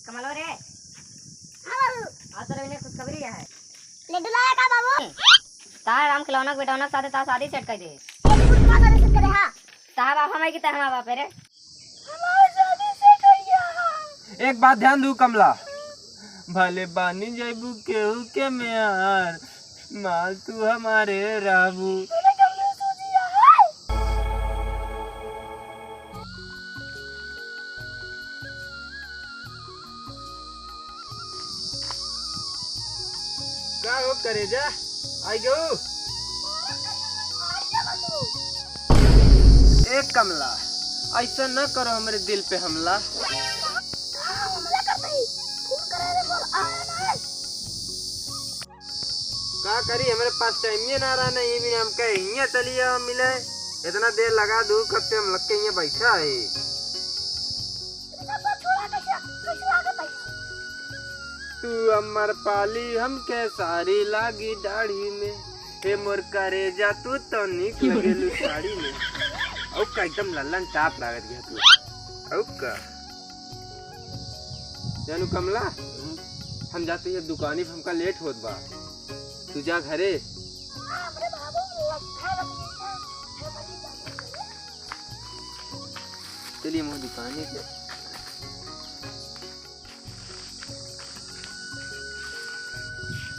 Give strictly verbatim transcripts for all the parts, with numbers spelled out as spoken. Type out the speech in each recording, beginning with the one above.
कमलो रे। हाँ बाबू। आज तोरे इन्हें खुशखबरी है। लड्डू लाया का बाबू? तार राम खिलौना के बेटौना के साथे तार शादी सेट कर दे। कैसे खुशखबरी सेट करे, हाँ? तार बाप हम है कि तार हमार बाप है रे? हमार शादी सेट हो गया है। एक बात ध्यान दू कमला, भले बानी जैबू केहू के मेयार, माल तू हमारे रहबू। तूने कमला सोची है? का हो करेजा? आई गयो? ए कमला, ऐसा न करो हमरे दिल पे हमला। का करी, हमरे पास टाइम ये ना रहा, नहीं भी हमके हियाँ चली आओ मिले। इतना देर लगा, दू कब से हम लग के हियाँ बैठा है। तू अमर पाली हमके सारी लागी दाढ़ी में, हे मोर करेजा तू तो निक लगेलू साड़ी में। औ का एकदम लल्लन टाप लागत गया तू। औ का? जानू कमला, हम जाते हैं दुकानी पे, हमका लेट होत बा, तू जा घरे। चलिए मोर दुकानी पे।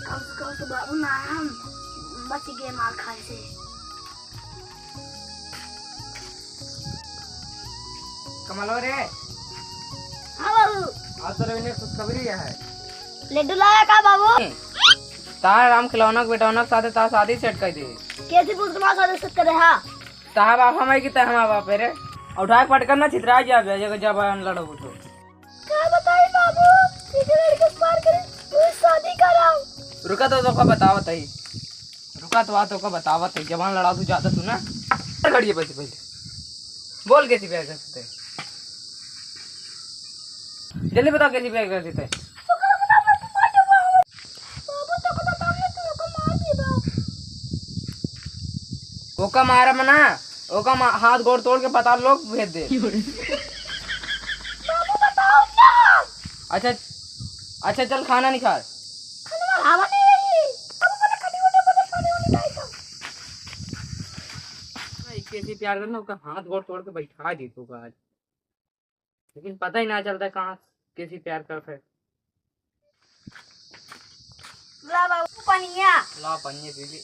कम से कम तो बाबू ना हम बच गए मार खाए से। कमलो रे। हाँ बाबू। आज तोरे इन्हें खुशखबरी है। लड्डू लाया का बाबू? तार राम खिलौना के बेटौना के साथे तार शादी सेट कर दे। कैसी पूछ तुम्हारा शादी सेट करे, हाँ? तार बाप हम है कि तार हमार बाप है रे? और उठा के पटकन ना छितरा जाबे, अगर जबान लड़बू तो। का बताई बाबू, एक लड़के से प्यार करे, तू शादी कराओ। रुका तो तोका बतावत है, रुका तो आ तोका बतावत है, जबान लड़ा तू ज्यादा तू ना। घड़िए पैसे पहले बोल कैसी प्यार करते हैं, जल्दी बताओ कैसी प्यार करते हैं। ओका मारब ना, ओका मा-, हाथ गोड़ तोड़ के पताल लोक भेज दे। बाबू, बताओ क्या? अच्छा, अच्छा, चल खाना निकाल। खाना बनावा नहीं है। अब मैंने खाली उठे बदल पानी वाली टाइप का। भाई, कैसी प्यार करना, ओका हाथ गोड़ तोड़ के बैठा दी तू आज। लेकिन पता ही ना चलता कहाँ कैसी प्यार करता है। ला बाबू पनिया। ला पनिया पी ले।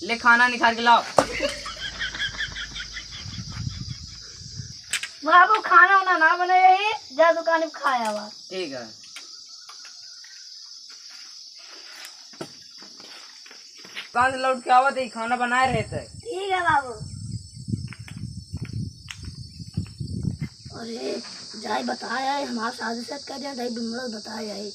ले खाना निकाल के लाओ। बाबू खाना वाना ना बने, यही जा दुकान पे खाया हुआ। ठीक है। दुकान से लौट के आवत ही, खाना बनाए रहे थे। ठीक है बाबू। अरे, जाए बताए आए, हमार शादी सेट कर दिया, जाए बिमला बताए आए।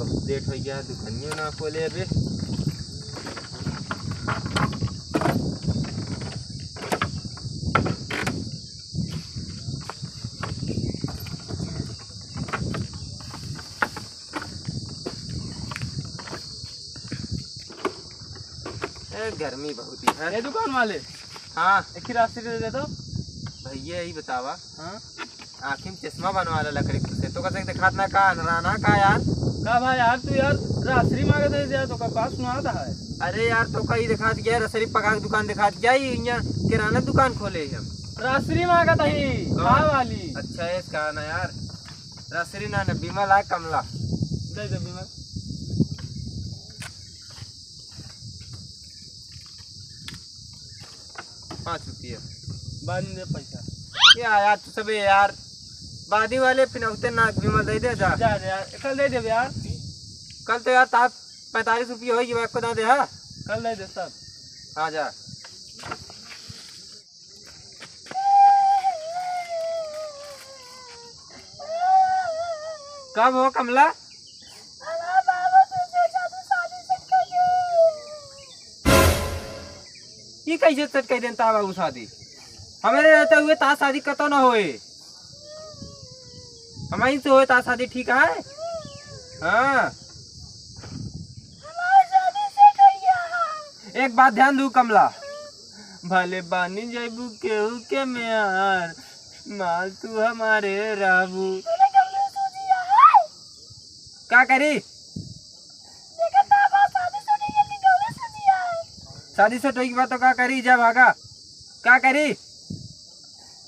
बहुत लेट हो गया, दुकानियों ना खोले अबे। ए, गर्मी बहुत ही है। ए, दुकान वाले। हाँ। एक ही राशि दे दे तो। भैया, यही बतावा। हाँ। आँखी में चश्मा बनवा ला लकड़ी से। तो कैसे दिखात ना का, अनराना का यार? का भाई यार, तू यार राशि मांगत है यार, तो का बात सुनाता है? अरे यार, तो का ही दिखात गया, रसरी पका के दुकान दिखात गया, ये यहाँ किराना दुकान खोले हम। राशि मांगत है, कौन? खाए वाली। अच्छा, इसका ना यार, राशि ना, ना, बिमल आ, कमला। दे दे बिमल। पाँच रुपया। बाद में दे पैसा। या यार, तू सबे यार, बादी वाले फिर उते ना विमल दे दे जा। जा दे यार, कल दे देबे यार। कल तो यार, तात पैंतालीस रुपया होई, एको ना दे, हाँ? कल दे दे सब। हाँ, जा। कब हो कमला? ई कैसे सेट कर देन ता बाबू शादी? हमारे रहते हुए ता शादी कतो ना होए। हमहीं से होए ता शादी ठीक है? हाँ। हमार शादी set होइ गया है। एक बात ध्यान दू कमला, भले बानी जइबू केहू के मेहर, माल तू हमारे रहबू। तूने कमला सूझी है? का करी? देखा था बा, शादी set होइ गया कि कमला सूझी है? शादी set होइ के बाद तो का करी, जा भागा। का करी?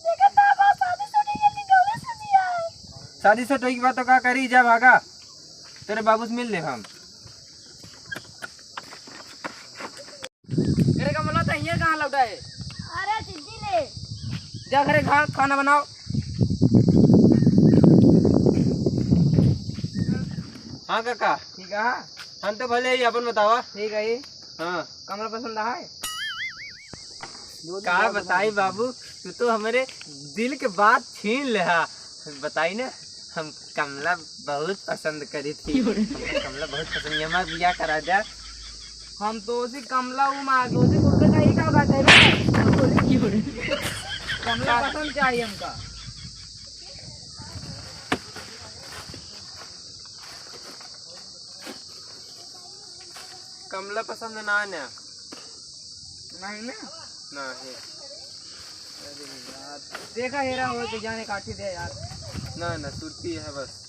देखा था बा, शादी set होइ गया कि कमला सूझी है? शादी set होइ के बाद तो का करी, जा भागा। तेरे बाबू से मिल ले हम। अरे कमला, तो हियाँ कहाँ लौटा है? अरे चिज्जी ले। जा घरे खा, खाना बनाओ। हाँ काका। ठीक है। हम तो भले ही, अपन बतावा। ठीक है। हाँ। कमला पसंद है? का बताई बाबू, तू तो हमरे दिल के बात छीन लेहा। बताई ना, हम कमला बहुत पसंद करी थी। हमको कमला बहुत पसंद है, हमार बियाह करा दे। हम तो उसी कमला, वो मार दो, उसी कुत्ते का ही का बात है बे? कमला पसंद चाहिए हमका। कमला पसंद ना है ना? नहीं ना? ना है। अरे यार, देखा हेरा हो तो जाने काटी दे यार। ना ना, सुरती है बस।